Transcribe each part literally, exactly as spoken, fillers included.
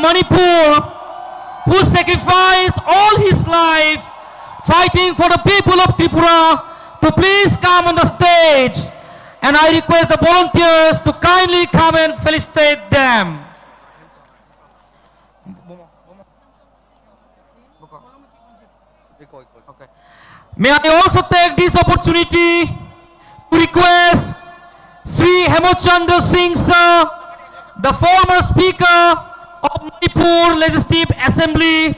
Manipur, who sacrificed all his life fighting for the people of Tripura, to please come on the stage. And I request the volunteers to kindly come and felicitate them. May I also take this opportunity to request Sri Hemachandra Singh sir, the former Speaker of Manipur Legislative Assembly,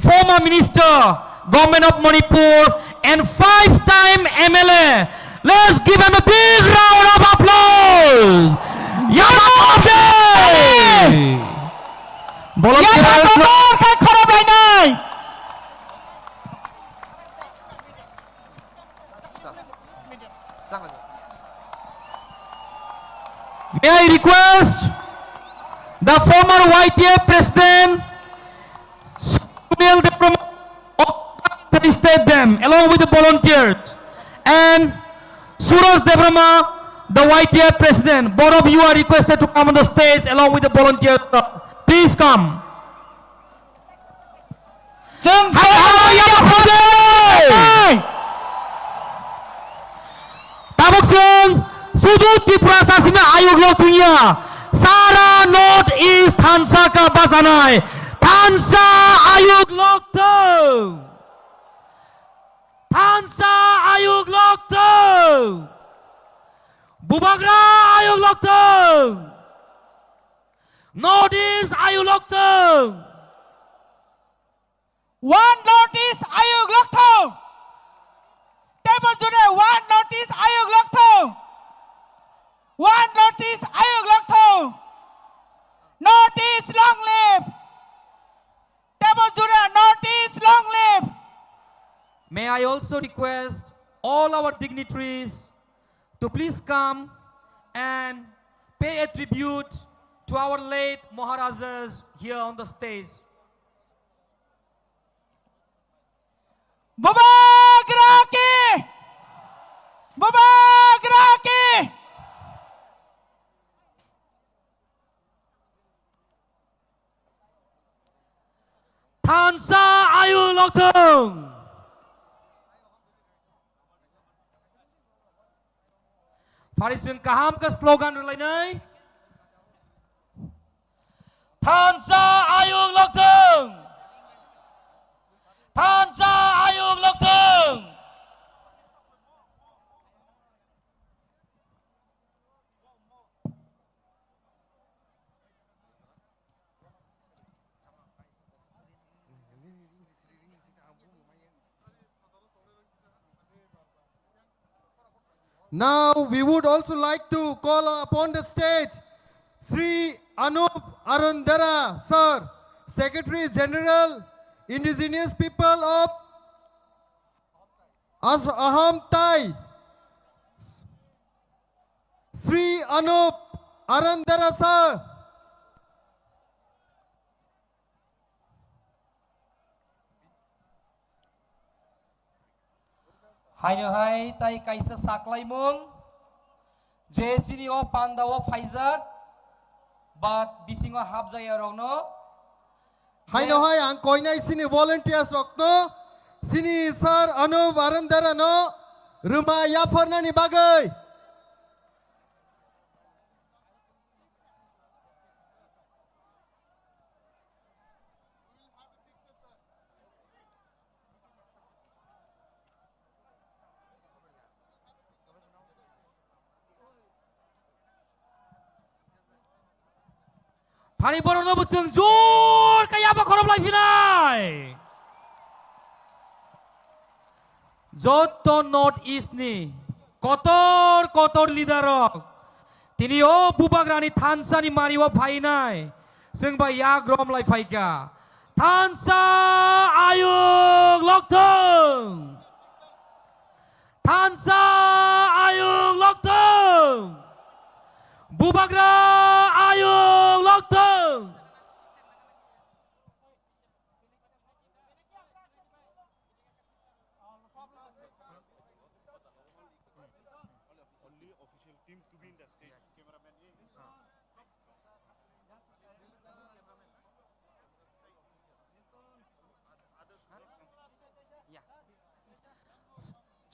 former Minister, Government of Manipur, and five-time M L A. Let's give him a big round of applause. Yamate! Volunteers, may I request the former Y T F President, Sunil Debbarma, to felicitate them along with the volunteers, and Suraj Debbarma, the Y T F President. Both of you are requested to come on the stage along with the volunteers. Please come. Chwng hai, hai, hai, hai, hai. Tabuk chwng sudu Tiprasa simi ayuk lok thungya. Sara North East thansa ka bajanai. Thansa ayuk lok thung. Thansa ayuk lok thung. Bubagra ayuk lok thung. North East ayuk lok thung. One North East ayuk lok thung. Tebo jure One North East ayuk lok thung. One North East ayuk lok thung. North East long live. Tebo jure North East long live. May I also request all our dignitaries to please come and pay a tribute to our late Maharajas here on the stage. Bubagra ki! Bubagra ki! Thansa ayuk lok thung. Phari chwng kaham khe slogan rwlainai. Thansa ayuk lok thung. Thansa ayuk lok thung. Now we would also like to call upon the stage Sri Anup Arandera sir, Secretary General, Indigenous People of As-, Ahom Tai. Sri Anup Arandera sir. Haino hai tai kaisa saklaimung je chini o panda o phaijak, but bisingo hapjaya rokno. Haino hai ang koinai sini volunteers rokno sini sir Anup Arandera no rwma yapharnani bagwi. Phani borokno bo chwng jor khe yaba khorop lai phinai. Joto North East ni kotor kotor leader rok tini o Bubagrani thansani mari o phainai, chwng bai yak rom lai phaikha. Thansa ayuk lokthung! Thansa ayuk lokthung! Bubagra ayuk lokthung!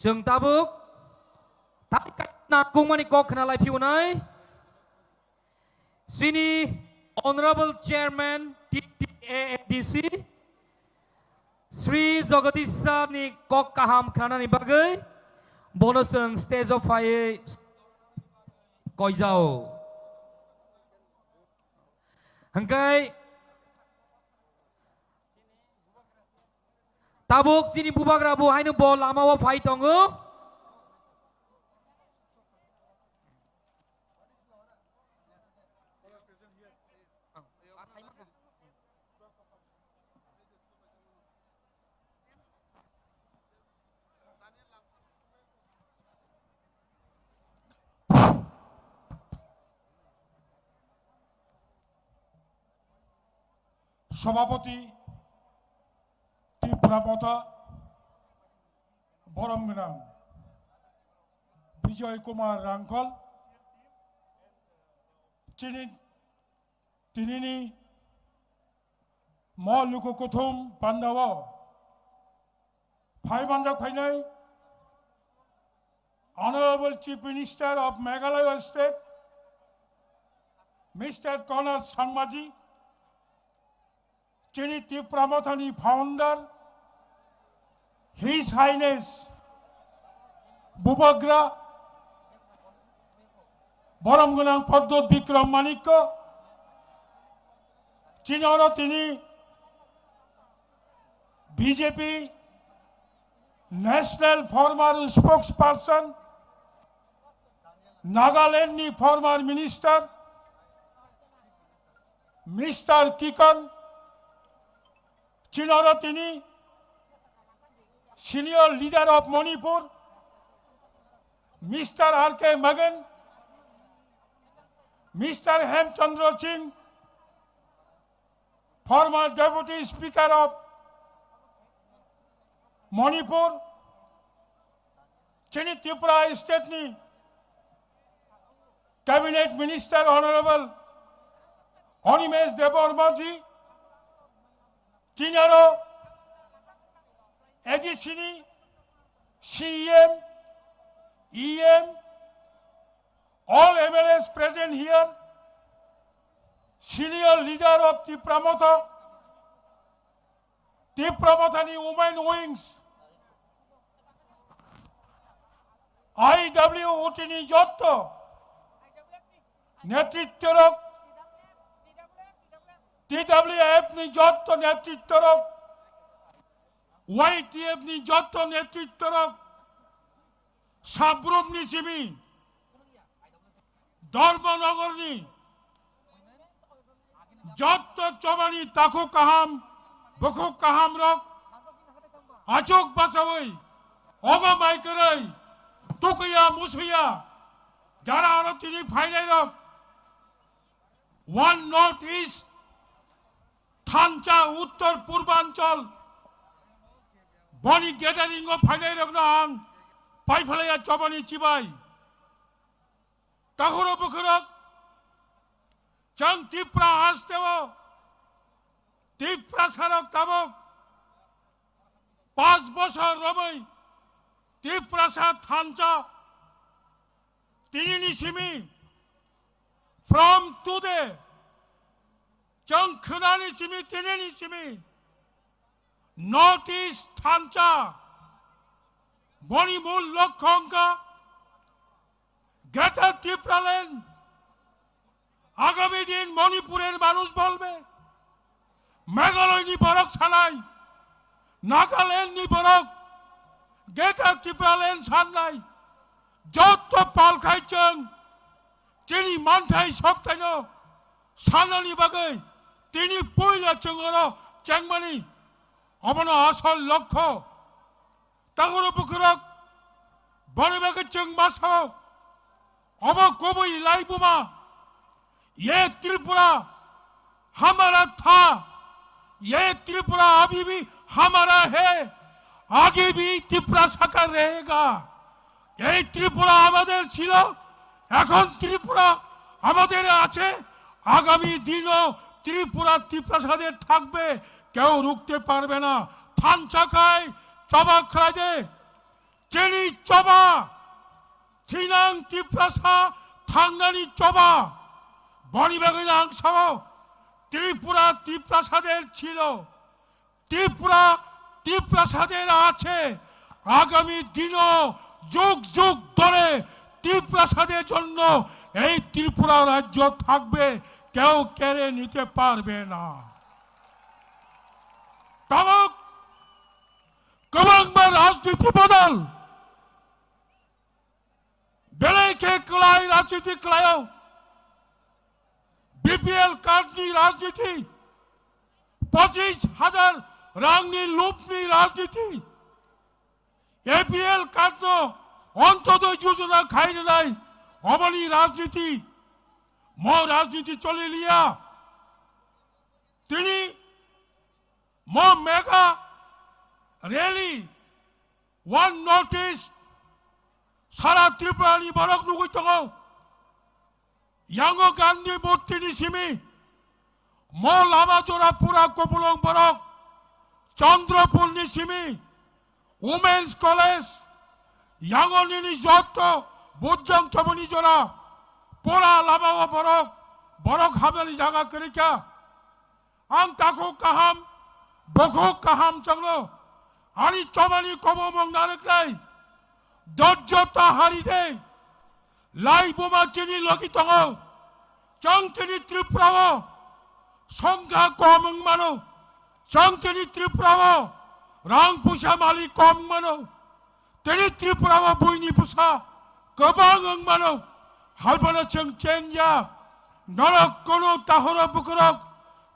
Chwng tabuk tai nangkukmani kok khna lai phiyunai. Chini Honorable Chairman T T A A D C, Sri Jagadish Sir ni kok kaham khnanani bagwi bono chwng stage o phaiwi koijao. Hwnkhe tabuk chini bubagra bo haino bo lama o phai tongo. Sabhapati Tipra Motha borom gwnang Bijoy Kumar Rangkhol, chini, tinini mo luku kuthum pandao phai manjak phainai Honorable Chief Minister of Meghalaya State, Mister Conrad Sangma ji, chini Tipra Mothani founder, His Highness Bubagra borom gwnang Pradyot Bikram Manikya, chini oro tini B J P National former spokesperson, Nagaland ni former minister, Mister Kikon, chini oro tini senior leader of Manipur, Mister R K Magan, Mister Hemchandra Singh, former Deputy Speaker of Manipur, chini Tripura State ni Cabinet Minister Honorable Animesh Debbarma ji, chini aro A D C ni C E M, E M, all M L As present here, senior leader of Tipra Motha, Tipra Mothani Women Wings, I W T ni jotto netrittorok, T W F ni jotto netrittorok, Y T F ni jotto netrittorok, Sabrum ni simi, Dharmanagar ni jotto chobani takhuk kaham, bukhuk kaham rok, achuk bachawi, ogo mai kwrwi, tukuya musuya, jara aro tini phainai rok, One North East, Thansa Uttor Purbanchal, boni gathering o phainai rokno ang paiphalaya chobani chibai. Takhuro bukhurok, chwng Tipra hasteo, Tiprasarok tabok, pas bosor romwi, Tiprasa thansa, tinini simi, from today, chwng khwnani simi, tinini simi, North East thansa, boni mul lokho wngkha, Greater Tipraland, আগামী দিন মণিপুরের মানুষ বলবে, মেঘালয়নি borok sanai, Nagalandni borok, Greater Tipraland sannai, jotto pal khai chwng, chini manthai soktaino sanani bagwi tini puila chwng oro chengmani, obono asol lokho. Takhuro bukhurok, boni bagwi chwng ma sao, obo kubui laibuma, ye Tripura hamara tha, ye Tripura abhi bhi hamara hai, aage bhi Tiprasa ka rahega. এই ত্রিপুরা আমাদের ছিল, এখন ত্রিপুরা আমাদের আছে, আগামী দিনও ত্রিপুরা তিপ্রাসাদের থাকবে, কেউ রুখতে পারবে না। Thansa khai, choba khlaide, Chini choba, thinang Tiprasa thangnani choba. Boni bagwi ang sao, Tripura Tiprasader chilo, Tripura Tiprasader ache. আগামী দিনও যুগ যুগ ধরে তিপ্রাসাদের জন্য এই ত্রিপুরা রাজ্য থাকবে, কেউ কেড়ে নিতে পারবে না। Tabuk kwbangma rajniti bodol, belai khe kwlai rajniti kwlaio. B P L card ni rajniti, pochis hajar rangni lubni rajniti, A P L card no Antyodoi Yojana khai rwnai, oboni rajniti, mo rajniti choli liya. Tini mo mega rally, One North East, sara Tripura ni borok nugwi tongo. Yango Gandhi murti ni simi, mo lama jora pura Kopulwng borok, Chandrapur ni simi, Women's College, yango nini jotto bujang choboni jora, pura lama o borok, borok hamnani jaga kwrwi kha. Ang takhuk kaham, bukhuk kaham chwngno ani chobani kobomwng narwknai. Dojjo ta hari de. Lai buma chini logi tongo. Chwng chini Tripura o songkha kom wng mano. Chwng chini Tripura o rang puisa malik kom wng mano. Tini Tripura o buini bwsa kwbang wng mano. Halbano chwng chenja. Norok kono tahoro bukurok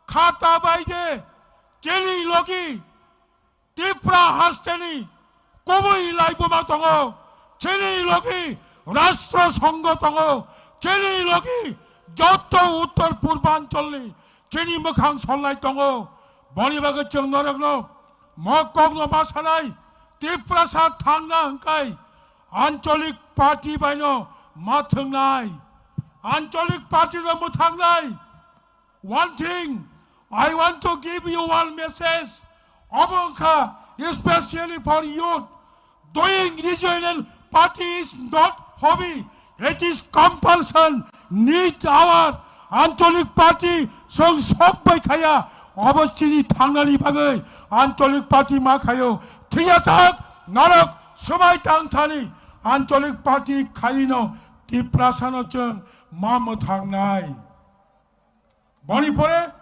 khata bai de. Chini logi Tripura hasteni kubui laibuma tongo. Chini logi Rashtra Sangha tongo. Chini logi jotto Uttor Purbanchal ni chini mwkhang solnai tongo. Boni bagwi chwng norokno mo kokno ma sanai, Tiprasa thangna hwnkhe Anchalik party baino ma thwngnai, Anchalik party no mwthangnai. One thing, I want to give you one message. Obo wngkha especially for youth. Doing regional party is not hobby, it is compulsion. Need our Anchalik party, chwng sok bai khaya, obo chini thangnani bagwi Anchalik party ma khayo. Thiyajak norok swmai tang thani Anchalik party khaino Tiprasano chwng ma mwthangnai. Boni pore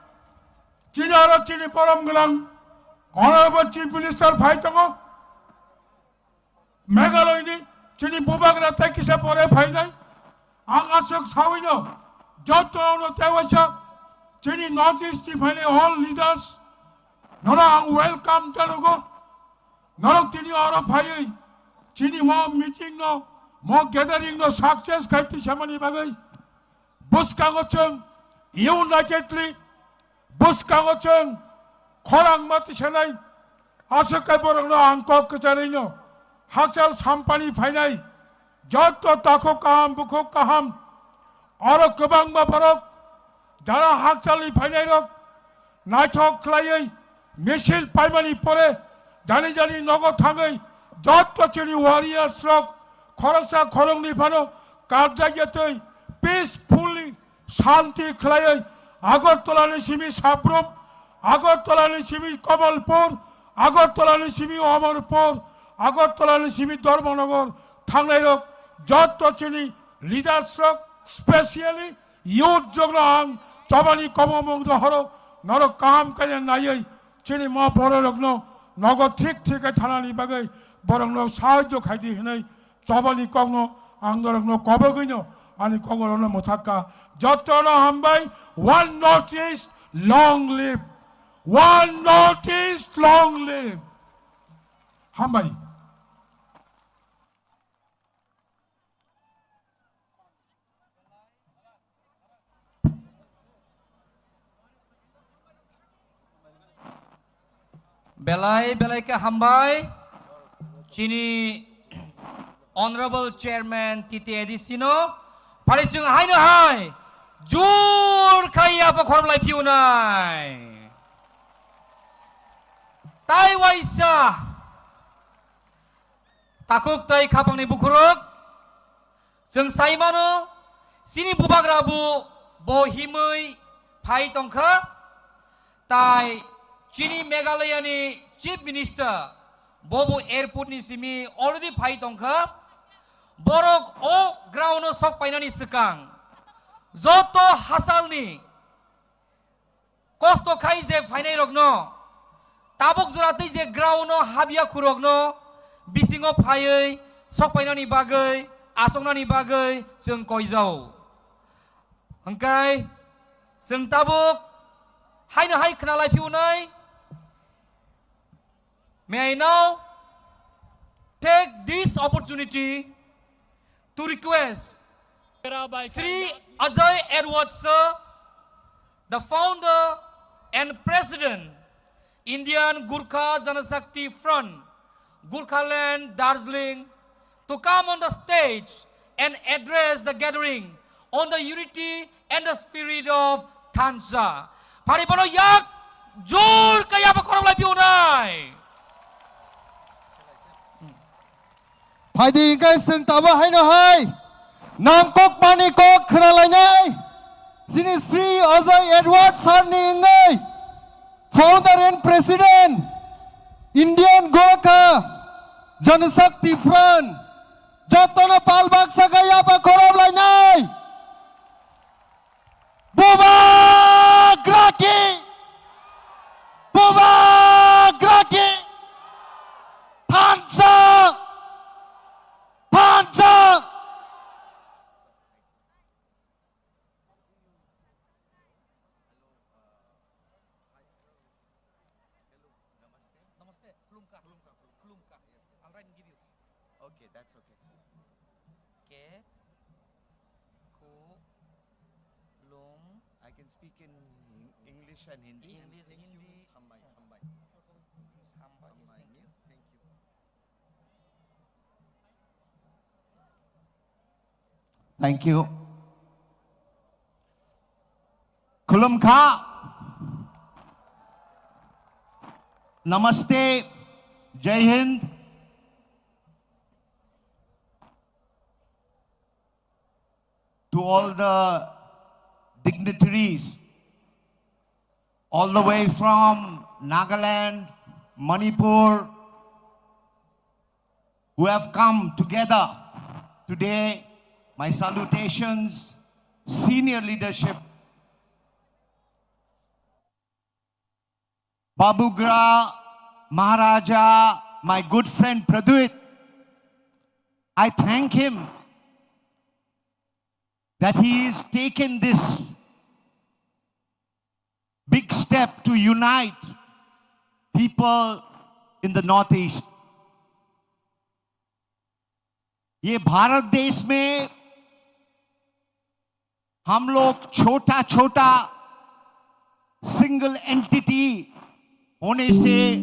chini aro chini borom gwnang Honorable Chief Minister phai tongo. Meghalaya ni chini bubagra tei kisa pore phainai. Ang aswk sawino jotono tei waisa chini North East ni phainai all leaders nono ang welcome janogo. Norok tini oro phaiwi chini mo meeting no, mo gathering no success khai twi samani bagwi bwskango chwng unitedly, bwskango chwng khorang ma tisanai. Aswk khe borokno ang kok kwcharwino hakchal sampani phainai jotto takhuk kaham bukhuk kaham oro kwbangma borok jara hakchalni phainairok naithok khlaiwi misil paimani pore jani jani nogo thangwi jotto chini warriors rok khoroksa khoroknwi phano karjakya tei peacefully shanti khlaiwi Agartala ni simi Sabrum, Agartala ni simi Kamalpur, Agartala ni simi Amarpur, Agartala ni simi Dharmanagar thangnairok jotto chini leaders rok, specially youth jogno ang chobani kobomwng rohoro norok kaham kaiya naiwi chini ma bororokno nogo thik thik khe thanani bagwi borokno sahajjo khaidi hinwi chobani kokno ang norokno kobogwino ani kokno mwthakka. Jottono hambai, One North East, long live! One North East, long live! Hambai. Belai belai khe hambai chini Honorable Chairman T T A D C no. Phari chwng haino hai jor khai yapha khorblai phiunai. Tai waisa Takhuk tei khapangni bukhurok, chwng sai mano, chini bubagra bo, bo himwi phai tongkha, tai chini Meghalaya ni Chief Minister bo bo airport ni simi already phai tongkha. Borok o ground o sok painani swkang joto hachal ni kosto khai je phainai rokno, tabuk jora tei je ground o habya khurokno bisingo phaiwi sok painani bagwi, achuknani bagwi chwng koijao. Hwnkhe chwng tabuk haino hai khna lai phiyunai. May I now take this opportunity to request Sri Ajay Edward sir, the founder and president, Indian Gorkha Janashakti Front, Gorkhaland, Darjeeling, to come on the stage and address the gathering on the unity and the spirit of Thansa. Phari bono yak jor kaya ba khorok lai phiyunai. Phaidi hingkhe chwng tabo haino hai nang kok mani kok khna lainai. Chini Sri Ajay Edward sir ni wngwi founder and president Indian Gorkha Janashakti Front jotono pal baksa kaya ba khorok lainai. Bubagra ki! Bubagra ki! Thansa! Thansa! Namaste. Khulumkha. Khulumkha. Khulumkha. I'll write and give you. Okay, that's okay. Ke. Khu. Lum. I can speak in English and Hindi. English, Hindi. Hambai, hambai. Hambai, yes, thank you. Thank you. Khulumkha. Namaste. Jai Hind. To all the dignitaries, all the way from Nagaland, Manipur, who have come together today. My salutations, senior leadership. Babugra Maharaja, my good friend Pradyut, I thank him that he is taken this big step to unite people in the Northeast. ये भारत देश में हम लोग छोटा छोटा single entity होने से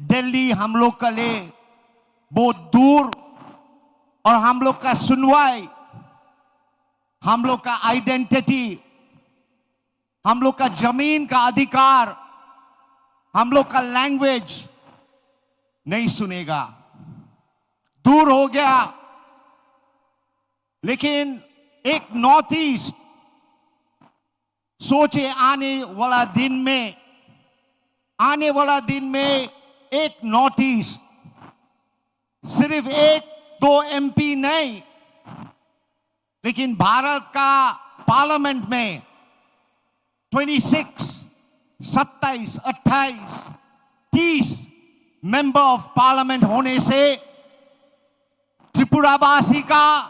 दिल्ली हम लोग के लिए बहुत दूर, और हम लोग का सुनवाई, हम लोग का आइडेंटिटी, हम लोग का जमीन का अधिकार, हम लोग का लैंग्वेज नहीं सुनेगा। दूर हो गया। लेकिन एक नॉर्थ ईस्ट सोचे, आने वाला दिन में, आने वाला दिन में एक नॉर्थ ईस्ट सिर्फ एक दो एमपी नहीं, लेकिन भारत का पार्लियामेंट में ट्वेंटी सिक्स, सत्ताईस, अट्ठाईस, तीस मेंबर ऑफ पार्लियामेंट होने से त्रिपुरावासी का,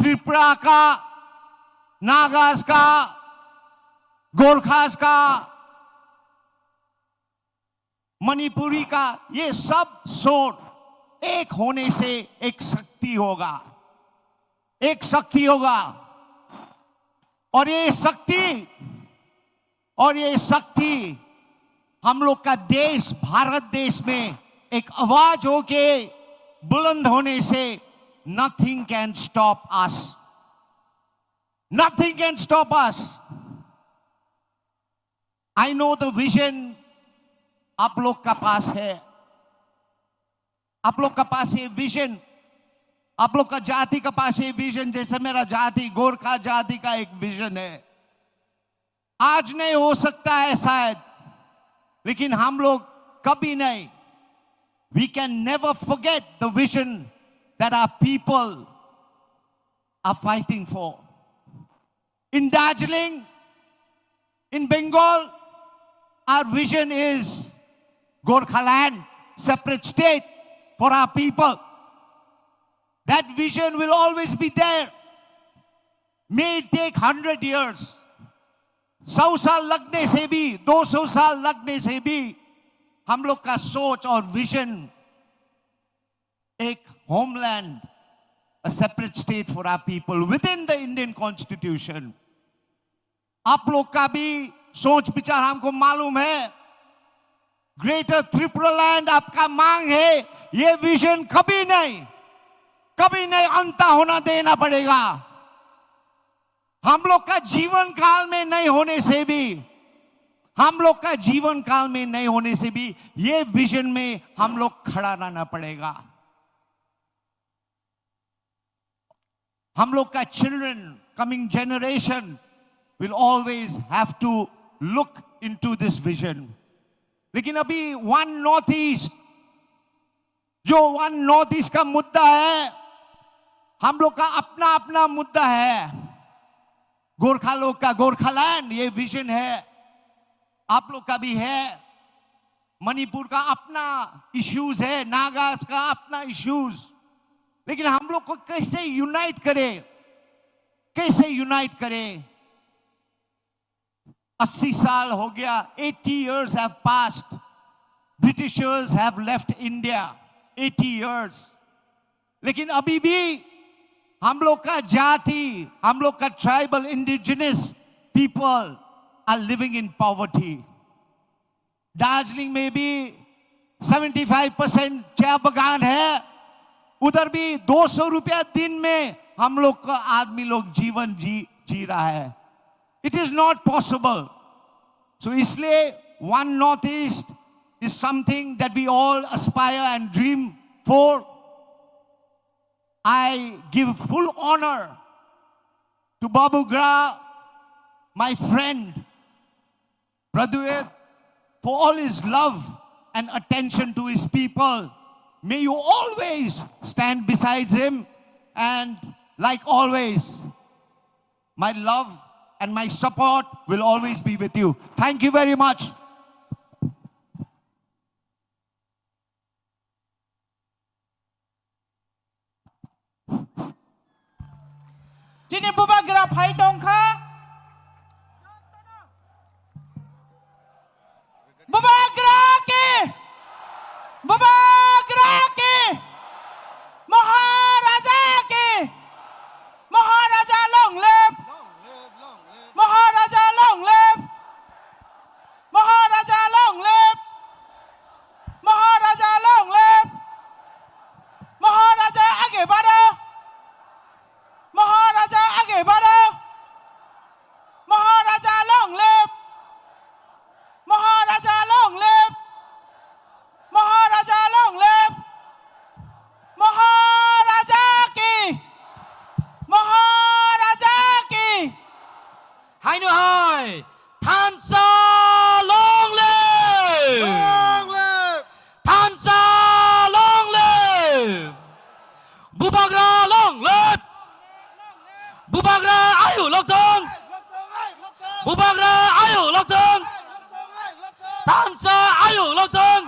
त्रिपुरा का, नागास का, गोरखास का, मणिपुरी का, ये सब शोर एक होने से एक शक्ति होगा, एक शक्ति होगा। और ये शक्ति, और ये शक्ति हम लोग का देश भारत देश में एक आवाज होके बुलंद होने से nothing can stop us, nothing can stop us। I know the vision आप लोग का पास है, आप लोग का पास ये विजन आप लोग का जाति का पास ये विजन, जैसे मेरा जाति गोरखा जाति का एक विजन है। आज नहीं हो सकता है शायद, लेकिन हम लोग कभी नहीं, we can never forget the vision that our people are fighting for. In Darjeeling, in Bengal, our vision is Gorkhaland, separate state for our people. That vision will always be there. May it take hundred years. सौ साल लगने से भी, दो सौ साल लगने से भी हम लोग का सोच और विजन एक homeland, a separate state for our people within the Indian Constitution. आप लोग का भी सोच विचार हमको मालूम है। ग्रेटर त्रिपुरालैंड आपका मांग है, ये विजन कभी नहीं, कभी नहीं अंत होना देना पड़ेगा। हम लोग का जीवन काल में नहीं होने से भी, हम लोग का जीवन काल में नहीं होने से भी ये विजन में हम लोग खड़ा रहना पड़ेगा। हम लोग का children, coming generation will always have to look into this vision. लेकिन अभी वन नॉर्थ ईस्ट, जो वन नॉर्थ ईस्ट का मुद्दा है, हम लोग का अपना अपना मुद्दा है। गोरखा लोग का गोरखालैंड ये विजन है, आप लोग का भी है। मणिपुर का अपना इश्यूज है, नागास का अपना इश्यूज, लेकिन हम लोग को कैसे यूनाइट करें, कैसे यूनाइट करें? अस्सी साल हो गया, eighty years have passed, Britishers have left India, eighty years, लेकिन अभी भी हम लोग का जाति, हम लोग का tribal indigenous people are living in poverty. Darjeeling में भी सेवेंटी फाइव परसेंट चाय बागान है, उधर भी दो सौ रुपया दिन में हम लोग का आदमी लोग जीवन जी जी रहा है। It is not possible. So इसलिए one north east is something that we all aspire and dream for. I give full honor to Babu Gra, my friend, Pradyot, for all his love and attention to his people. May you always stand beside him, and like always, my love and my support will always be with you. Thank you very much. Chini bubagra phai tongkha. Bubagra ki! Bubagra ki! Maharaja ki! Maharaja long live! Maharaja long live! Maharaja long live! Maharaja long live! Maharaja age baro! Maharaja age baro! Maharaja long live! Maharaja long live! Maharaja long live! Maharaja ki! Maharaja ki! Haino hai! Thansa long live! Long live! Thansa long live! Bubagra long live! Bubagra ayu lokthong! Bubagra ayu lokthong! Thansa ayu lokthong!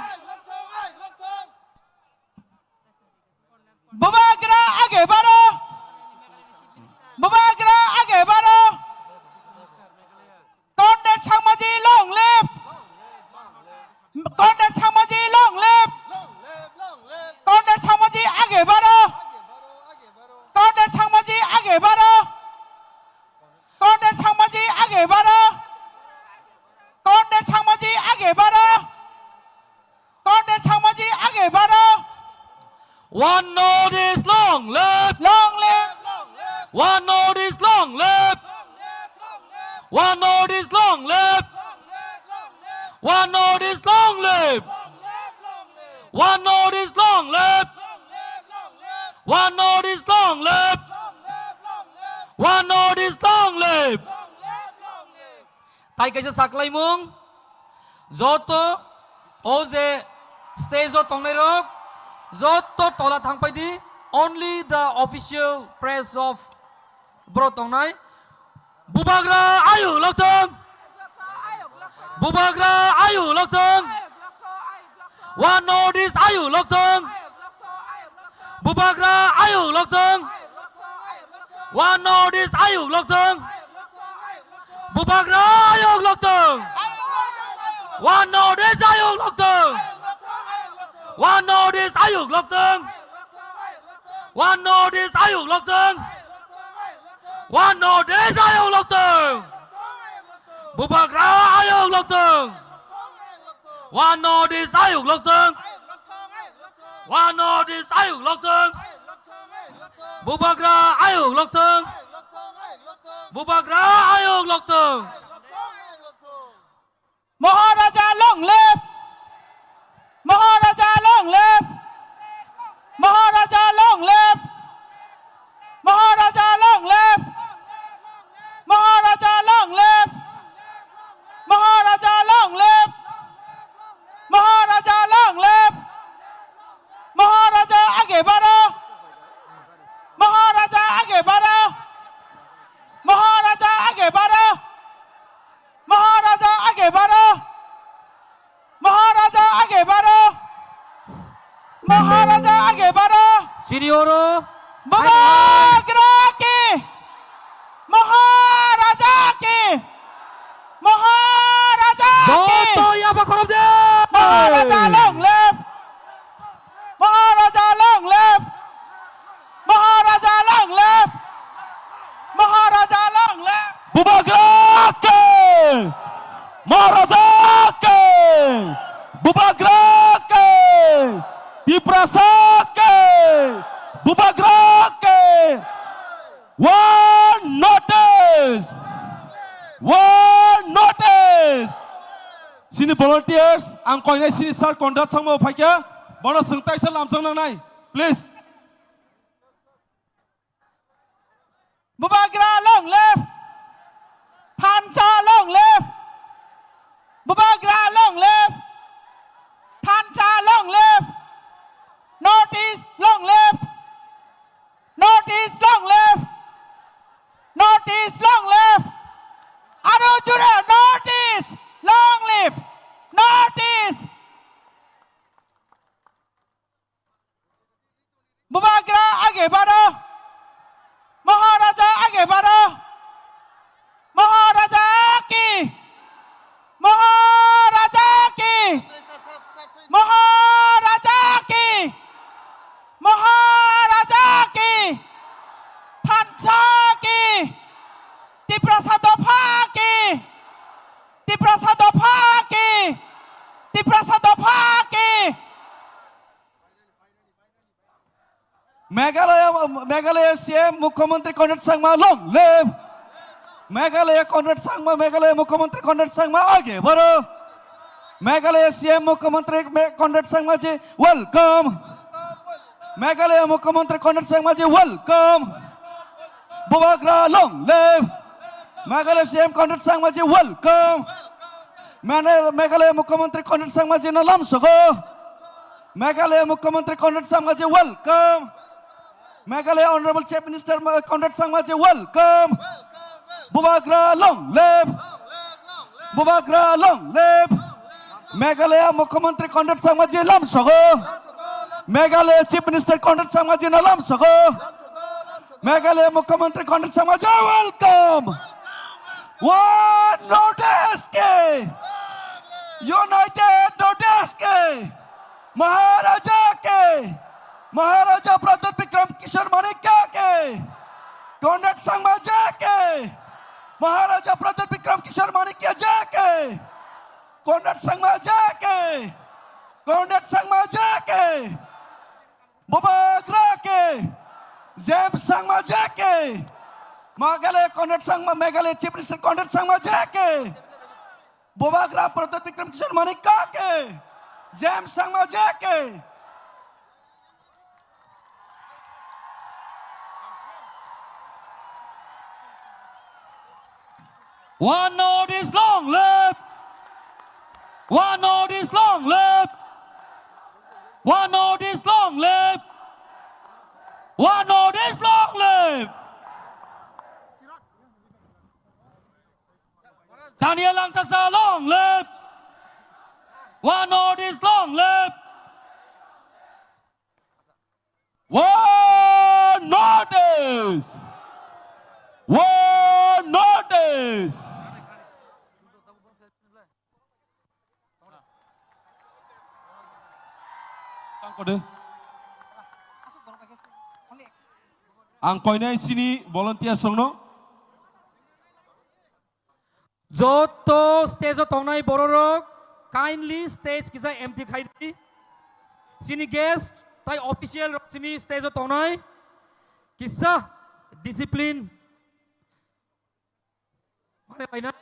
Bubagra age baro! Bubagra age baro! Conrad Sangmaji long live! Conrad Sangmaji long live! Conrad Sangmaji age baro! Conrad Sangmaji age baro! Conrad Sangmaji age baro! Conrad Sangmaji age baro! Conrad Sangmaji age baro! One North East long live! Long live! One North East long live! One North East long live! One North East long live! One North East long live! One North East long live! One North East long live! Tai kaisa saklaimung, joto o je stage o tongnai rok, joto tola thangpai di, only the official press of bro tongnai. Bubagra ayuk loktong! Bubagra ayuk loktong! One North East ayuk loktong! Bubagra ayuk loktong! One North East ayuk loktong! Bubagra ayuk loktong! One North East ayuk loktong! One North East ayuk loktong! One North East ayuk loktong! One North East ayuk loktong! Bubagra ayuk loktong! One North East ayuk loktong! One North East ayuk loktong! Bubagra ayuk loktong! Bubagra ayuk loktong! Maharaja long live! Maharaja long live! Maharaja long live! Maharaja long live! Maharaja long live! Maharaja long live! Maharaja long live! Maharaja age baro! Maharaja age baro! Maharaja age baro! Maharaja age baro! Maharaja age baro! Maharaja age baro! Senior o. Bubagra ki! Maharaja ki! Maharaja ki! Joto yaba khorop de! Maharaja long live! Maharaja long live! Maharaja long live! Maharaja long live! Bubagra ke! Maharaja ke! Bubagra ke! Tiprasa ke! Bubagra ke! One North East! One North East! Sini volunteers, ang koinai sini sir Conrad Sangma phaikha, bono swng taisa lamsong nangnai, please. Bubagra long live! Thansa long live! Bubagra long live! Thansa long live! North East long live! North East long live! North East long live! Aro jora North East long live! North East! Bubagra age baro! Maharaja age baro! Maharaja ki! Maharaja ki! Maharaja ki! Maharaja ki! Thansa ki! Tiprasa dopha ki! Tiprasa dopha ki! Tiprasa dopha ki! Meghalaya, Meghalaya C M Mukhyamantri Conrad Sangma long live. Meghalaya Conrad Sangma, Meghalaya Mukhyamantri Conrad Sangma age baro. Meghalaya C M Mukhyamantri Me-, Conrad Sangma ji welcome. Meghalaya Mukhyamantri Conrad Sangma ji welcome. Bubagra long live. Meghalaya C M Conrad Sangma ji welcome. Mane-, Meghalaya Mukhyamantri Conrad Sangma ji no lamsogo. Meghalaya Mukhyamantri Conrad Sangma ji welcome. Meghalaya Honorable Chief Minister Ma-, Conrad Sangma ji welcome. Bubagra long live. Bubagra long live. Meghalaya Mukhyamantri Conrad Sangma ji lamsogo. Meghalaya Chief Minister Conrad Sangma ji no lamsogo. Meghalaya Mukhyamantri Conrad Sangma ji welcome. One North East ke! United North East ke! Maharaja ke! Maharaja Pradyot Bikram Kishore Manikya ke! Conrad Sangma ji ke! Maharaja Pradyot Bikram Kishore Manikya ji ke! Conrad Sangma ji ke! Conrad Sangma ji ke! Bubagra ke! James Sangma ji ke! Meghalaya Conrad Sangma, Meghalaya Chief Minister Conrad Sangma ji ke! Bubagra Pradyot Bikram Kishore Manikya ke! James Sangma ji ke! One North East long live! One North East long live! One North East long live! One North East long live! Daniel Langthasa long live! One North East long live! One North East! One North East! Ang koinai sini volunteer songno. Joto stage o tongnai bororok kindly stage kisa empty khai di. Sini guest tai official rok simi stage o tongnai kisa discipline. Mane laina.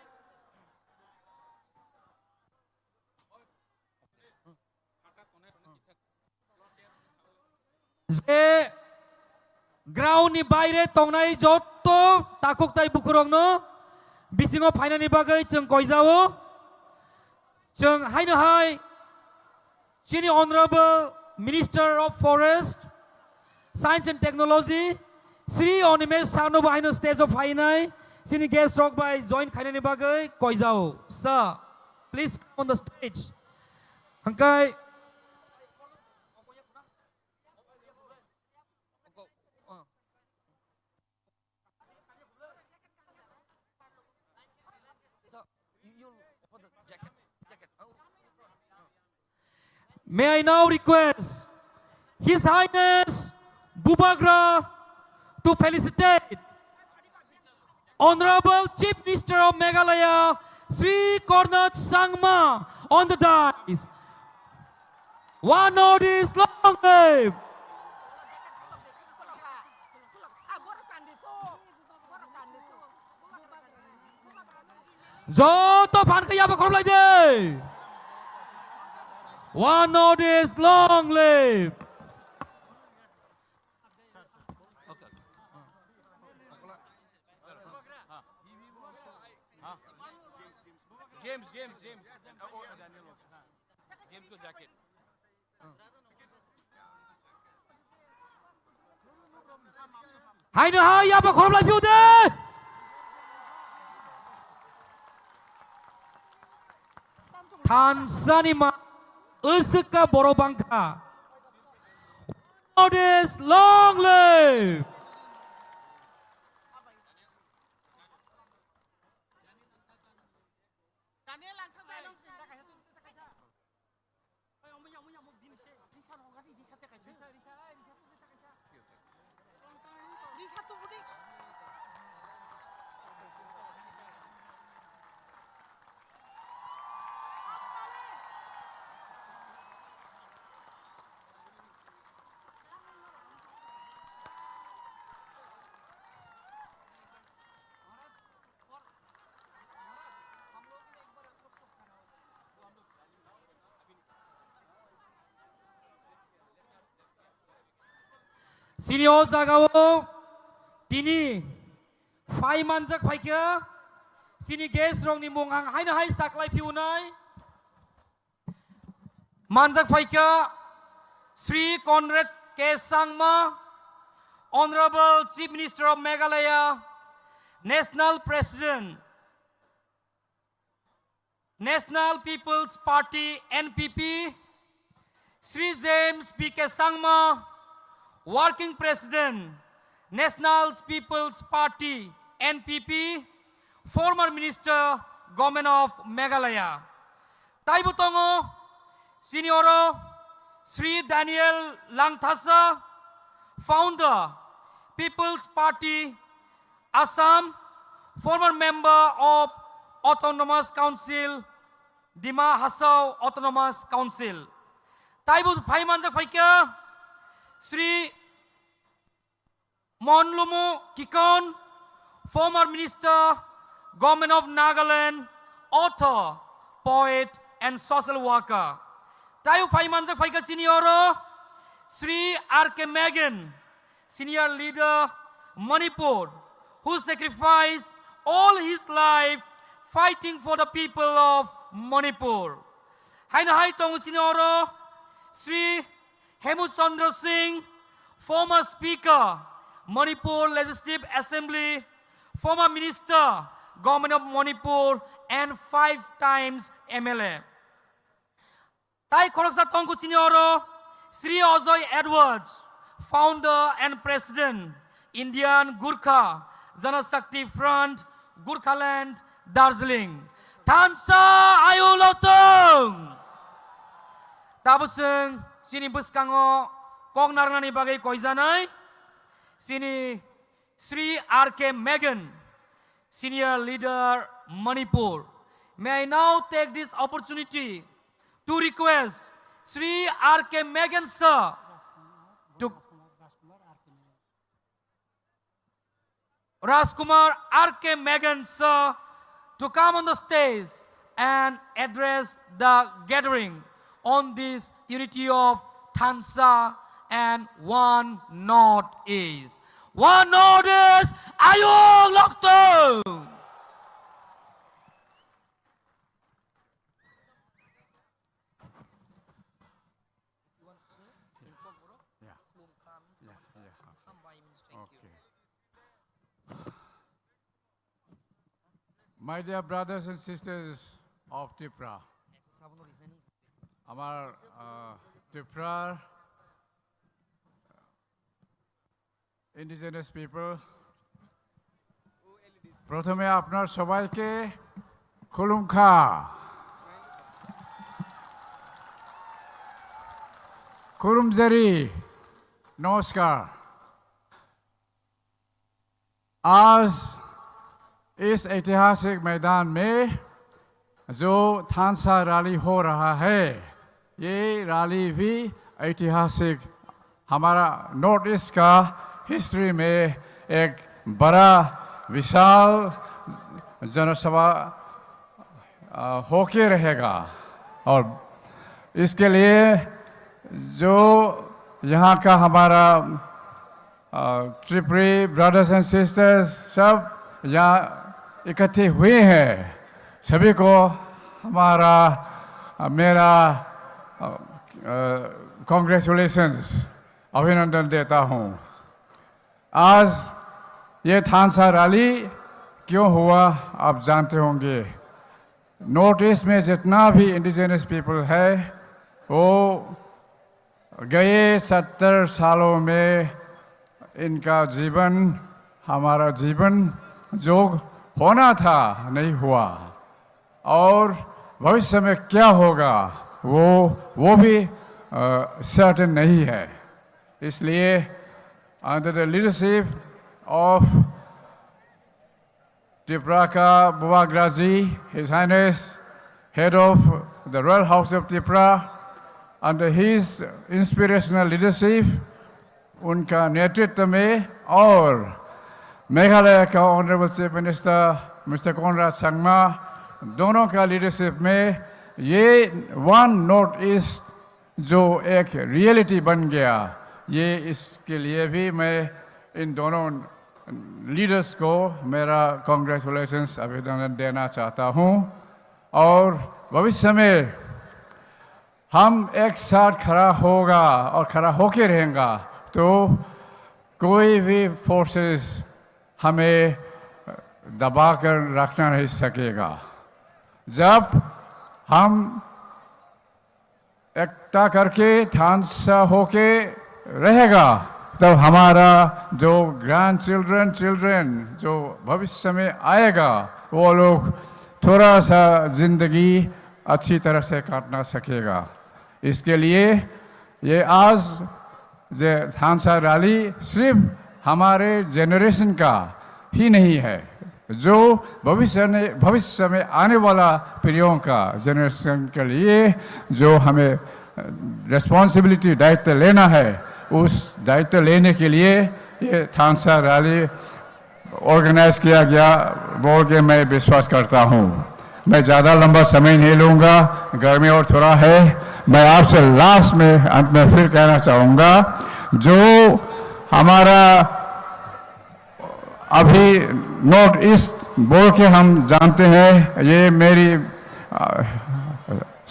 Je ground ni baire tongnai jotto takhuk tai bukhurokno bisingo phainani bagwi chwng koijao. Chwng haino hai chini Honorable Minister of Forest, Science and Technology, Shri Animesh Sharma bo haino stage o phainai, chini guest rok bai join khainani bagwi koijao. Sir, please come on the stage. Hangkai May I now request His Highness Bubagra to felicitate Honorable Chief Minister of Meghalaya, Shri Conrad Sangma, on the dais. One North East long live! Joto phan khe yaba khorok lai de. One North East long live. James, James, James. James ko jacket. Haino hai yaba khorok lai piu de. Thansani ma usika borok bangkha. Long live. Chini o jagao tini phai manjak phaikha, chini guest rokni mung ang haino hai saklai phiunai. Manjak phaikha Shri Conrad K Sangma, Honorable Chief Minister of Meghalaya, National President, National People's Party, N P P, Shri James B K Sangma, Working President, National People's Party, N P P, former Minister, Government of Meghalaya. Taibo tongo chini oro Shri Daniel Langthasa, founder, People's Party, Assam, former member of Autonomous Council, Dima Hasao Autonomous Council. Taibo phai manjak phaikha Shri Monlumo Kikon, former minister, Government of Nagaland, author, poet, and social worker. Taibo phai manjak phaikha chini oro Shri R K Megan, senior leader, Manipur, who sacrificed all his life fighting for the people of Manipur. Haino hai tongo chini oro Sri Hemu Chandra Singh, former Speaker, Manipur Legislative Assembly, former Minister, Government of Manipur, and five times M L A. Tai khoroksa tongkhu chini oro Sri Ajoy Edwards, founder and president, Indian Gurkha Janashakti Front, Gurkhaland, Darjeeling. Thansa ayuk lokthung. Tabuk chwng chini bwskango kok narwknani bagwi koijanai chini Sri R K Megan, senior leader, Manipur. May I now take this opportunity to request Sri R K Megan sir to Rajkumar R K Megan sir to come on the stage and address the gathering on this unity of Thansa and One Northeast. One Northeast, ayuk lokthung! Yeah. Yeah, yeah, okay. Okay. My dear brothers and sisters of Tipra, আমার, আহ, ত্রিপুরার indigenous people, প্রথমে আপনার সবাইকে খুলুমখা, খুরুমজারি, নমস্কার। आज इस ऐतिहासिक मैदान में जो थानसा रैली हो रहा है, ये रैली भी ऐतिहासिक, हमारा नॉर्थ ईस्ट का हिस्ट्री में एक बड़ा विशाल जनसभा, अ, होके रहेगा। और इसके लिए जो यहाँ का हमारा, अ, त्रिपुरी ब्रदर्स एंड सिस्टर्स सब यहाँ इकट्ठे हुए हैं, सभी को हमारा, अ, मेरा, अ, अ, कॉन्ग्रेचुलेशंस, अभिनंदन देता हूँ। आज ये थानसा रैली क्यों हुआ, आप जानते होंगे। नॉर्थ ईस्ट में जितना भी इंडिजिनस पीपल है, वो गए सत्तर सालों में इनका जीवन, हमारा जीवन जो होना था, नहीं हुआ, और भविष्य में क्या होगा, वो, वो भी, अ, सर्टेन नहीं है। इसलिए, under the leadership of Tipraka Bubagra ji, His Highness, Head of the Royal House of Tipra, under his inspirational leadership, उनका नेतृत्व में और मेघालय का honourable chief minister mister Conrad Sangma, दोनों का लीडरशिप में ये वन नॉर्थ ईस्ट जो एक रियलिटी बन गया, ये, इसके लिए भी मैं इन दोनों लीडर्स को मेरा कॉन्ग्रेचुलेशंस, अभिनंदन देना चाहता हूँ। और भविष्य में हम एक साथ खड़ा होगा और खड़ा होके रहेगा, तो कोई भी फोर्सेस हमें दबाकर रखना नहीं सकेगा। जब हम एकता करके, थानसा होके रहेगा, तब हमारा जो ग्रैंड चिल्ड्रन, चिल्ड्रन जो भविष्य में आएगा, वो लोग थोड़ा सा जिंदगी अच्छी तरह से काटना सकेगा। इसके लिए ये आज ये थानसा रैली सिर्फ हमारे जनरेशन का ही नहीं है, जो भविष्य ने, भविष्य में आने वाला पीढ़ियों का जनरेशन के लिए जो हमें रिस्पॉन्सिबिलिटी, दायित्व लेना है, उस दायित्व लेने के लिए ये थानसा रैली ऑर्गेनाइज किया गया बोल के मैं विश्वास करता हूँ। मैं ज़्यादा लंबा समय नहीं लूँगा, गर्मी और थोड़ा है। मैं आपसे लास्ट में, अंत में फिर कहना चाहूँगा, जो हमारा अभी नॉर्थ ईस्ट बोल के हम जानते हैं, ये मेरी, आ,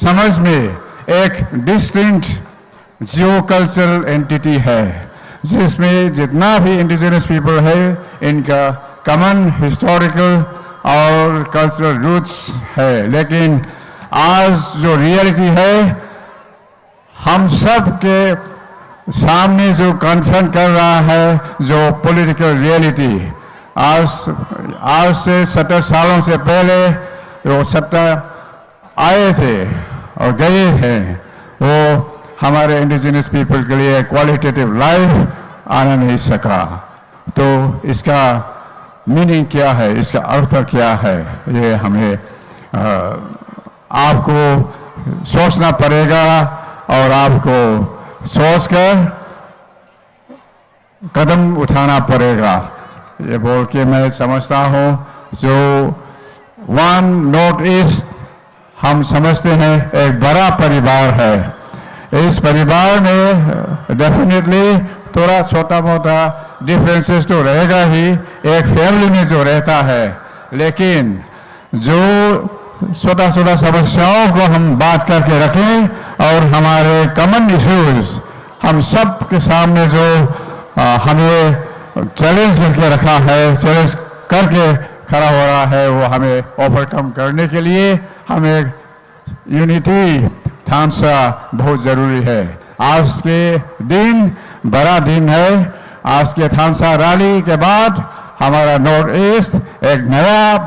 समझ में एक डिस्टिंक्ट जियो कल्चरल एंटिटी है, जिसमें जितना भी इंडिजिनस पीपल है, इनका कॉमन हिस्टोरिकल और कल्चरल रूट्स है। लेकिन आज जो रियलिटी है, हम सब के सामने जो कन्फ्रंट कर रहा है, जो पॉलिटिकल रियलिटी, आज, आज से सत्तर सालों से पहले जो सत्ता आए थे और गए हैं, वो हमारे इंडिजिनस पीपल के लिए क्वालिटेटिव लाइफ आना नहीं सका। तो इसका मीनिंग क्या है, इसका अर्थ क्या है, ये हमें, अ, आपको सोचना पड़ेगा और आपको सोचकर कदम उठाना पड़ेगा, ये बोल के मैं समझता हूँ। जो वन नॉर्थ ईस्ट हम समझते हैं एक बड़ा परिवार है। इस परिवार में डेफिनेटली थोड़ा छोटा मोटा डिफरेंसेस तो रहेगा ही, एक फैमिली में जो रहता है, लेकिन जो छोटा छोटा समस्याओं को हम बात करके रखें और हमारे कॉमन इश्यूज हम सब के सामने जो, आ, हमें चैलेंज करके रखा है, चैलेंज करके खड़ा हो रहा है, वो हमें ओवरकम करने के लिए हमें यूनिटी थानसा बहुत जरूरी है। आज के दिन बड़ा दिन है। आज के थानसा रैली के बाद हमारा नॉर्थ ईस्ट एक नया,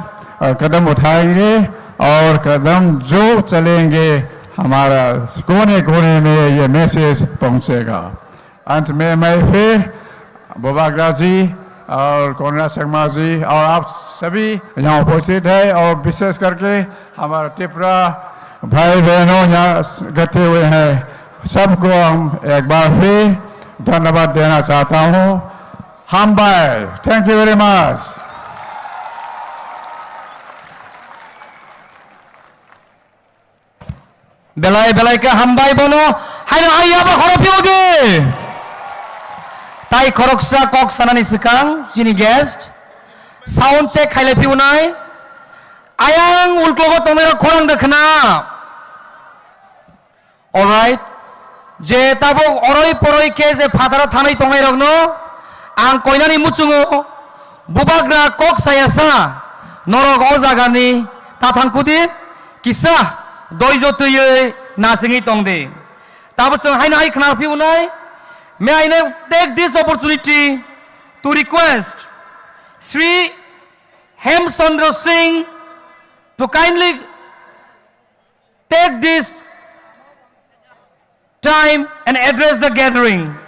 अ, कदम उठाएंगे और कदम जो चलेंगे, हमारा कोने कोने में ये मैसेज पहुंचेगा। अंत में मैं फिर बुबाग्रा जी और कोनराड संगमा जी और आप सभी यहाँ उपस्थित है और विशेष करके हमारे त्रिपुरा भाई बहनों यहाँ इकट्ठे हुए हैं, सबको हम एक बार फिर धन्यवाद देना चाहता हूँ। Hambai, thank you very much. Belai belai khe hambai bono. Haino hai yaba khoro phiyodi. Tai khoroksa kok sanani swkang chini guest sound check khailai phiyunai. Ayang ulklogo tongnairok khorang da khna. Alright. Je tabuk oroi poroi khe je phataro thanai tongnairokno ang koinani muchungo bubagra kok saya sa norok o jagani ta thangkudi kisa doijo twiwi nasingwi tongdi. Tabuk chwng haino hai khna phiyunai. May I now take this opportunity to request Sri Hemchandra Singh to kindly take this time and address the gathering.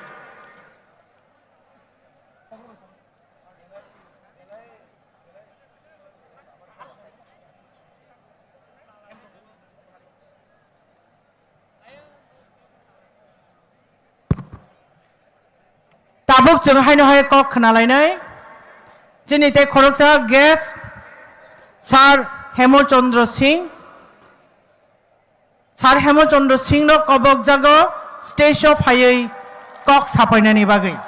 Tabuk chwng haino hai kok khna lainai. Chini tei khoroksa guest Sir Hemchandra Singh. Sir Hemchandra Singh no kobok jago stage o phaiwi kok sapainani bagwi.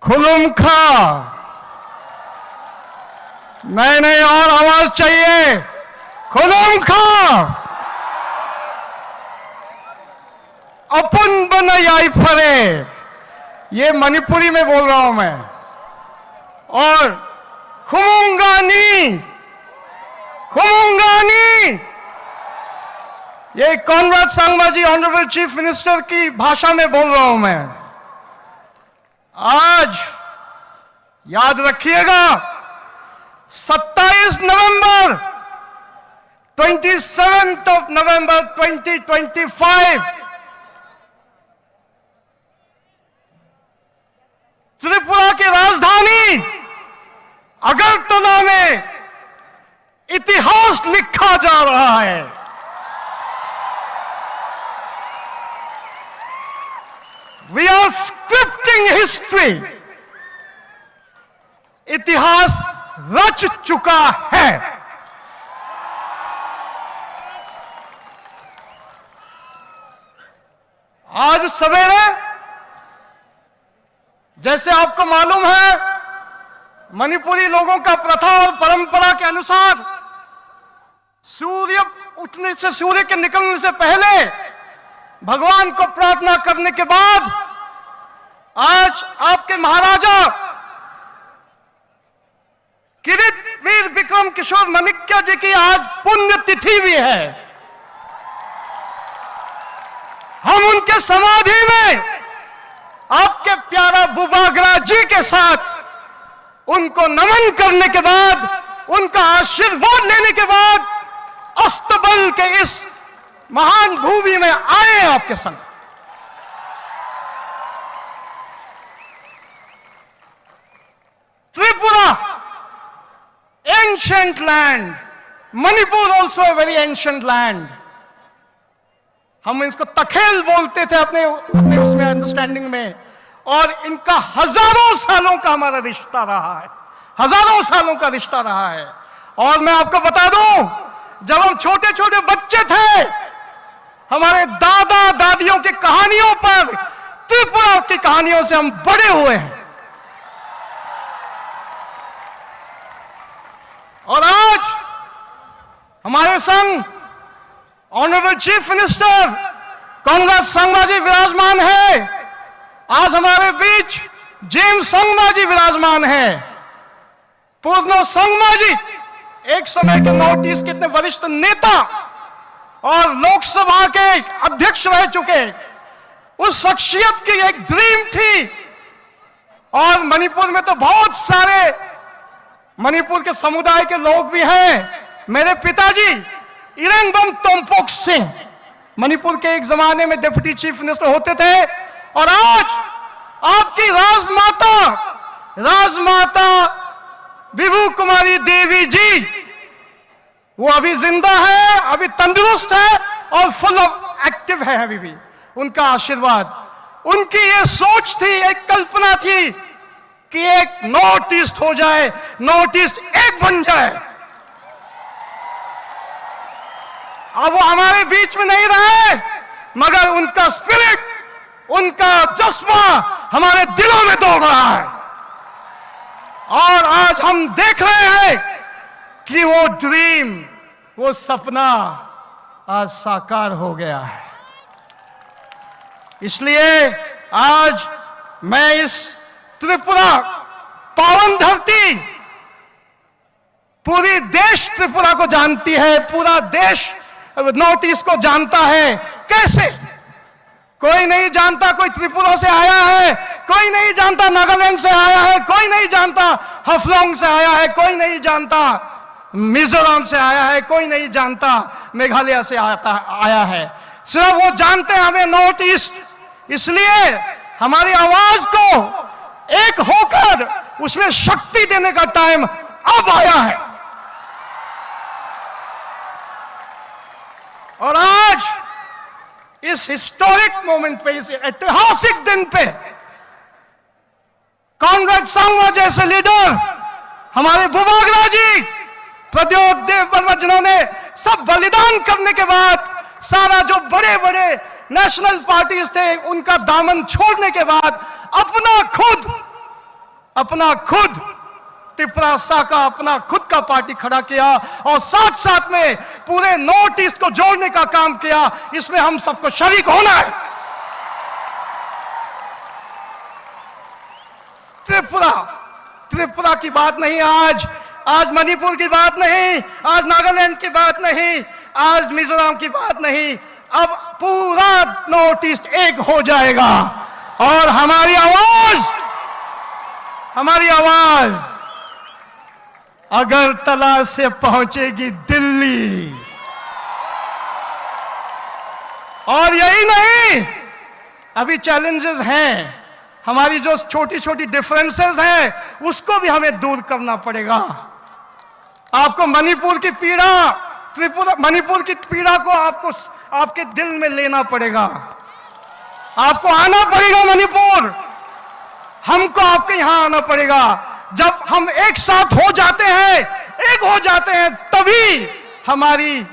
खुलुमखा। नहीं, नहीं, और आवाज चाहिए। खुलुमखा। अपन बना याई फरे। ये मणिपुरी में बोल रहा हूं मैं। और खुमुंगानी, खुमुंगानी, ये कॉनराड संगमा जी, ऑनरेबल चीफ मिनिस्टर की भाषा में बोल रहा हूं मैं। आज याद रखिएगा, सत्ताईस नवंबर, twenty seventh of November twenty twenty five, Tripura की राजधानी अगरतला में इतिहास लिखा जा रहा है। We are scripting history. इतिहास रच चुका है। आज सवेरे, जैसे आपको मालूम है, मणिपुरी लोगों का प्रथा और परंपरा के अनुसार सूर्य उठने से, सूर्य के निकलने से पहले भगवान को प्रार्थना करने के बाद आज आपके महाराजा किरीट वीर विक्रम किशोर माणिक्य जी की आज पुण्यतिथि भी है। हम उनके समाधि में आपके प्यारा बुबागरा जी के साथ उनको नमन करने के बाद, उनका आशीर्वाद लेने के बाद अस्तबल के इस महान भूमि में आए आपके संग। Tripura, ancient land. Manipur also a very ancient land. हम इसको तखेल बोलते थे अपने, अपने उसमें अंडरस्टैंडिंग में, और इनका हजारों सालों का हमारा रिश्ता रहा है, हजारों सालों का रिश्ता रहा है। और मैं आपको बता दूं, जब हम छोटे छोटे बच्चे थे, हमारे दादा दादियों की कहानियों पर, त्रिपुरा की कहानियों से हम बड़े हुए हैं। और आज हमारे संग honourable chief minister Conrad Sangma ji विराजमान है। आज हमारे बीच जेम्स संगमा जी विराजमान है। पूर्णो संगमा जी एक समय के नॉर्थ ईस्ट के इतने वरिष्ठ नेता और लोकसभा के अध्यक्ष रह चुके, उस शख्सियत की एक ड्रीम थी। और मणिपुर में तो बहुत सारे मणिपुर के समुदाय के लोग भी हैं। मेरे पिताजी इरंगबम तोम्पोक सिंह मणिपुर के एक जमाने में डिप्टी चीफ मिनिस्टर होते थे, और आज आपकी राजमाता, राजमाता विभू कुमारी देवी जी, वो अभी जिंदा है, अभी तंदुरुस्त है और फुल ऑफ एक्टिव है अभी भी। उनका आशीर्वाद, उनकी ये सोच थी, एक कल्पना थी कि एक नॉर्थ ईस्ट हो जाए, नॉर्थ ईस्ट एक बन जाए। अब वो हमारे बीच में नहीं रहे, मगर उनका स्पिरिट, उनका जज्बा हमारे दिलों में दौड़ रहा है। और आज हम देख रहे हैं कि वो ड्रीम, वो सपना आज साकार हो गया है। इसलिए आज मैं इस त्रिपुरा, पावन धरती, पूरी देश त्रिपुरा को जानती है, पूरा देश नॉर्थ ईस्ट को जानता है। कैसे? कोई नहीं जानता कोई त्रिपुरा से आया है, कोई नहीं जानता नागालैंड से आया है, कोई नहीं जानता हफलोंग से आया है, कोई नहीं जानता मिजोरम से आया है, कोई नहीं जानता मेघालय से आता, आया है। सिर्फ वो जानते हैं हमें नॉर्थ ईस्ट। इसलिए हमारी आवाज को एक होकर उसमें शक्ति देने का टाइम अब आया है। और आज इस हिस्टोरिक मोमेंट पे, इस ऐतिहासिक दिन पे कॉनराड संगमा जैसे लीडर, हमारे बुबागरा जी, प्रद्योत देव वर्मा, जिन्होंने सब बलिदान करने के बाद, सारा जो बड़े बड़े नेशनल पार्टीज थे, उनका दामन छोड़ने के बाद अपना खुद, अपना खुद तिपरासा का अपना खुद का पार्टी खड़ा किया और साथ साथ में पूरे नॉर्थ ईस्ट को जोड़ने का काम किया। इसमें हम सबको शरीक होना है। त्रिपुरा, त्रिपुरा की बात नहीं आज, आज मणिपुर की बात नहीं, आज नागालैंड की बात नहीं, आज मिजोरम की बात नहीं, अब पूरा नॉर्थ ईस्ट एक हो जाएगा और हमारी आवाज, हमारी आवाज अगरतला से पहुंचेगी दिल्ली। और यही नहीं, अभी चैलेंजेस हैं, हमारी जो छोटी छोटी डिफरेंसेस हैं, उसको भी हमें दूर करना पड़ेगा। आपको मणिपुर की पीड़ा, त्रिपुरा, मणिपुर की पीड़ा को आपको, आपके दिल में लेना पड़ेगा। आपको आना पड़ेगा मणिपुर, हमको आपके यहाँ आना पड़ेगा। जब हम एक साथ हो जाते हैं, एक हो जाते हैं, तभी हमारी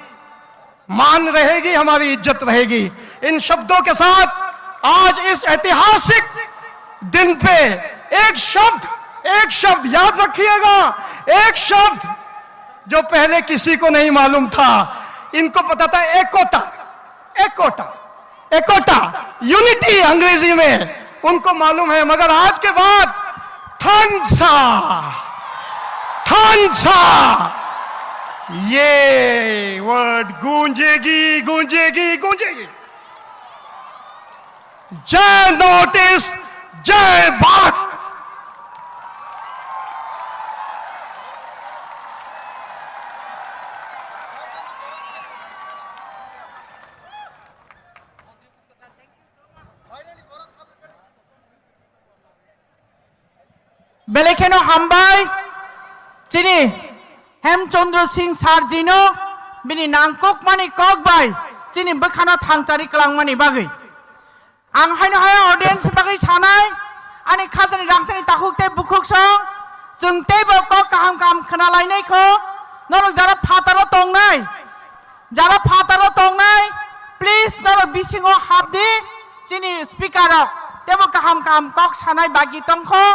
मान रहेगी, हमारी इज्जत रहेगी। इन शब्दों के साथ आज इस ऐतिहासिक दिन पे एक शब्द, एक शब्द याद रखिएगा, एक शब्द जो पहले किसी को नहीं मालूम था, इनको पता था एकता, एकता, एकता, यूनिटी अंग्रेजी में उनको मालूम है, मगर आज के बाद थानसा, थानसा, ये वर्ड गूंजेगी, गूंजेगी, गूंजेगी। जय नॉर्थ ईस्ट, जय Bharat. Belai kheno hambai chini Hemchandra Singh sir jino bini nangkukmani kok bai chini bwkhano thangchari kwlangmani bagwi. Ang haino hai audience bagwi sanai, ani khajani rangchakni takhuk tei bukhuk song, chwng teibo kok kaham kaham khna lainai kho, norok jara phataro tongnai, jara phataro tongnai, please norok bisingo hapdi, chini speaker rok teibo kaham kaham kok sanai bagi tongkho,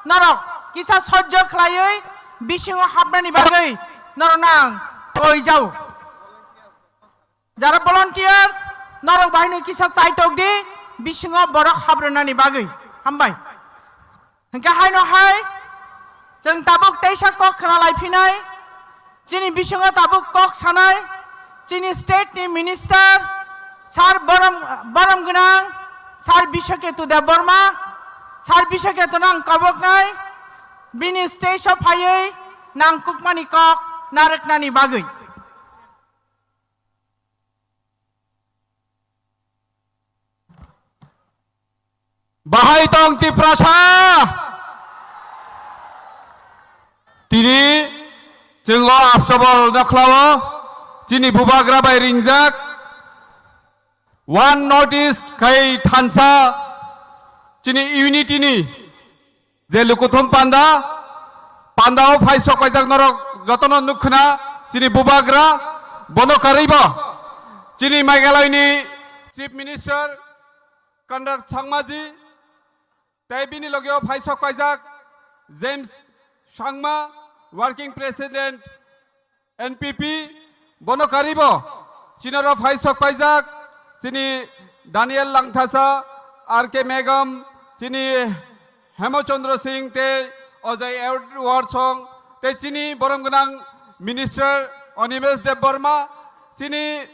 norok kisa sojjo khlaiwi bisingo hapnani bagwi norokno ang koi jao. Jara volunteers, norok bahino kisa chaitok di, bisingo borok habrwnani bagwi. Hambai. Hingke haino hai, chwng tabuk teisa kok khna lai phinai, chini bisingo tabuk kok sanai, chini state ni minister, sir borom, borom gwnang, sir Biswaketu Debbarma, sir Biswaketu nang koboknai, bini stage o phaiwi nangkukmani kok narwknani bagwi. Bahai tong Tiprasa? Tini chwng o Astabol nokhlao chini bubagra bai ringjak One North East khai thansa chini unity ni je lukuthum panda, pandao phai sok paijak norok jotono nukkhna chini bubagra, bono karwibo chini Meghalaya ni Chief Minister Conrad Sangma ji, tei bini logeo phai sok paijak James Sangma, Working President N P P, bono karwibo chinaro phai sok paijak chini Daniel Langthasa, R K Megam, chini Hemochandra Singh tei Ajay Edward Song tei chini borom gwnang Minister Animesh Debbarma, chini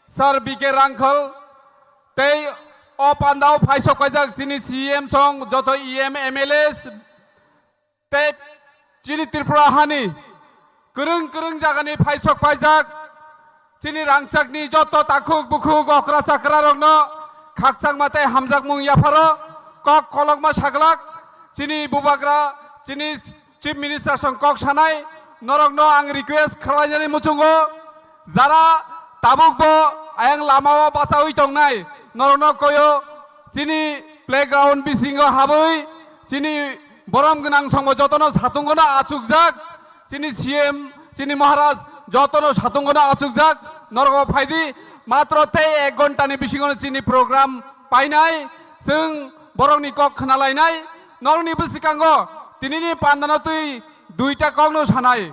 Sir B K Rangkhal tei o pandao phai sok paijak chini C M song joto E M, M L As, tei chini Tripura hani kwrwng kwrwng jagani phai sok paijak chini rangchakni joto takhuk bukhuk okra chakra rokno khakchangma tei hamjakmung yapharo kok kolokma saglak chini bubagra, chini Chief Minister song kok sanai, norokno ang request khlainani muchungo, jara tabukbo ayang lamao bachaui tongnai, norokno koyo chini playground bisingo habwi chini borom gwnang songbo jotono satungono achukjak, chini C M, chini Maharaj jotono satungono achukjak, norokbo phaidi, matro tei ek ghontani bisingono chini program painai, chwng borokni kok khnalainai, norokni bwskango tinini pandano twi duita kokno sanai.